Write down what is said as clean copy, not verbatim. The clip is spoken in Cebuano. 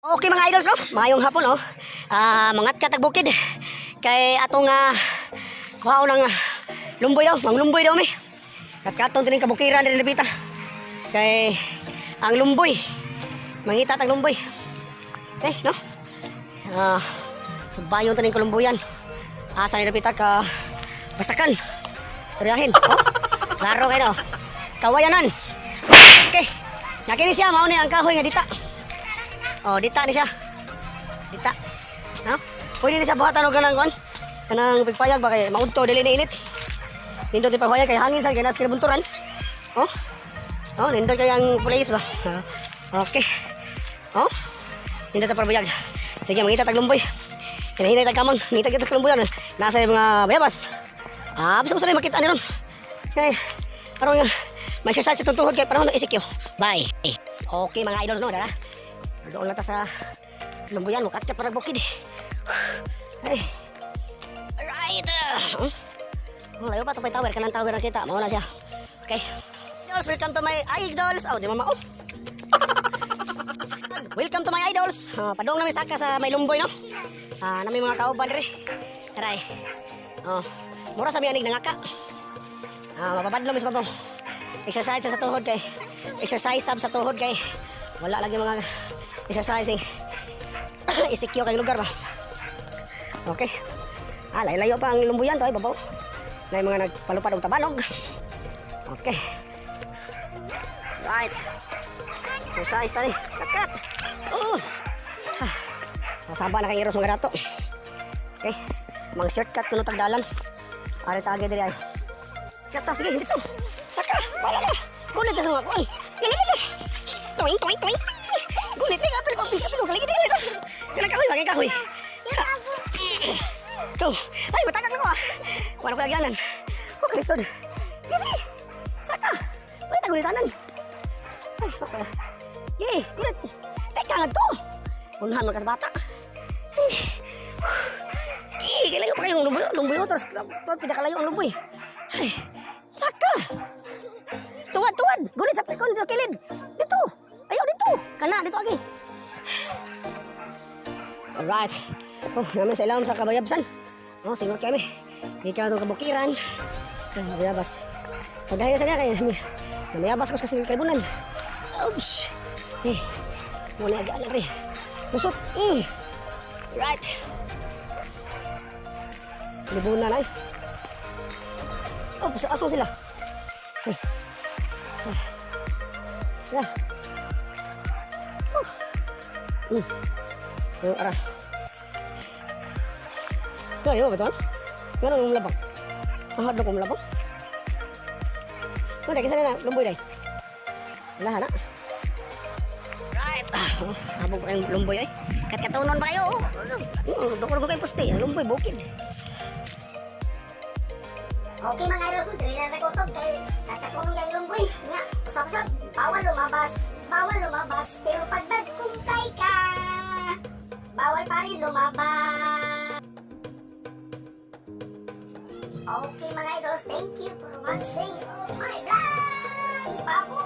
Okay, mga idols, no? Maayong hapon, no? Mangat ka tag bukid. Kay atong kuhaon ng lumboy daw, mang lumboy daw mi. At katong tining kabukiran din dapita. Kay ang lumboy. Mangita tag lumboy. Okay, no? Subayon taning kalumbuyan. Asa ni dapita ka basakan. Istoryahin, oh. Klaro kayo, no? Kawayanan. Okay. Nakini siya, mao ni ang kahoy nga dita. Oh, dita ni siya. Dita. No? Pwede ni siya buhatan og kanang kuan. Kanang pigpayag ba kay maudto dili ni init. Nindot ni pagpayag kay hangin sa kay nas bunturan. Oh. Oh, nindot kay ang place ba. Okay. Oh. Nindot ta pagbayag. Sige, mangita tag lumboy. Hinahinay tag kamang, mangita kita tag lumboy. Nasa yung mga bayabas. Bisa ko makita ni ron. Kay aron nga may exercise sa tuhod kay panahon ng ECQ. Bye. Okay, mga idols, no, dara. Doon lang ta sa lumbuyan, mukat para bukid. Ay. Alright. Oh, layo pa to tower, kanang tower ang kita. Mao na siya. Okay. Idols, welcome to my idols. Oh, di mama oh. Welcome to my idols. Padong namin saka sa may lumboy, no. Nami mga kauban diri. Taray. Oh, mura sa mianig nangaka. Mapabadlong mis babaw. Exercise sa tuhod kay exercise sab sa tuhod kay wala lagi mga exercising. ECQ kay lugar ba. Okay. Layo-layo pa ang lumbuyan to ay babaw. Na mga nagpalupad og tabanog. Okay. Right. Exercise tani. Kat kat. Oh. Masaba na kay iros mga dato. Okay. Mga shortcut kuno tagdalan. Ari tage diri ay. Kata sige, dito. Saka, wala na. Gunit na sa mga kuan. Lala. Toing toing toing. Gunit ni apil ko, apil apil ko kaligi dito. Kanang kahoy, bagay kahoy. Go. Ay, matagak na ko ah. Wala ko agyanan. Oh, kalisod. Sige, sige. Saka. Wala tagulitanan. Ay, okay. Yay, gunit. Teka nga to. Unahan man ka sa bata. Ay. Eh, kailayo pa kayong lumboy, lumboy terus pinakalayo ang lumboy. Ay, saka. Tuwad, tuwad. Gunit sa pikon dito kilid. Dito. Ayaw dito. Kana dito agi. Alright. Oh, namin sa ilawom sa kabayabsan. Oh, singot kami. Ikaw itong kabukiran. Ay, mayabas. Sa dahil sa kay namayabas ko sa kalibunan. Oops. Eh, muna agaan lang rin. Lusot. Right. Libunan ay. Oops, aso sila. Ay. Ay. Yeah. Oh. Oh, ara. Tuh, di ba betul? Ngano nung labang? Mahad ko labang. Mo dai kasi na lumboy dai. Wala na. Right. Oh, habog pa kayong lumboy ay. Katkatunon pa kayo. Oh, dukor ko kayong poste. Lumboy bukid. Okay, mga idols, dili na nagutog kay kakatulong kay lumboy. Nga, usap-usap, bawal lumabas, bawal lumabas, pero pag nagkumpay ka, bawal pa rin lumabas. Okay, mga idols, thank you for watching my vlog. Babu!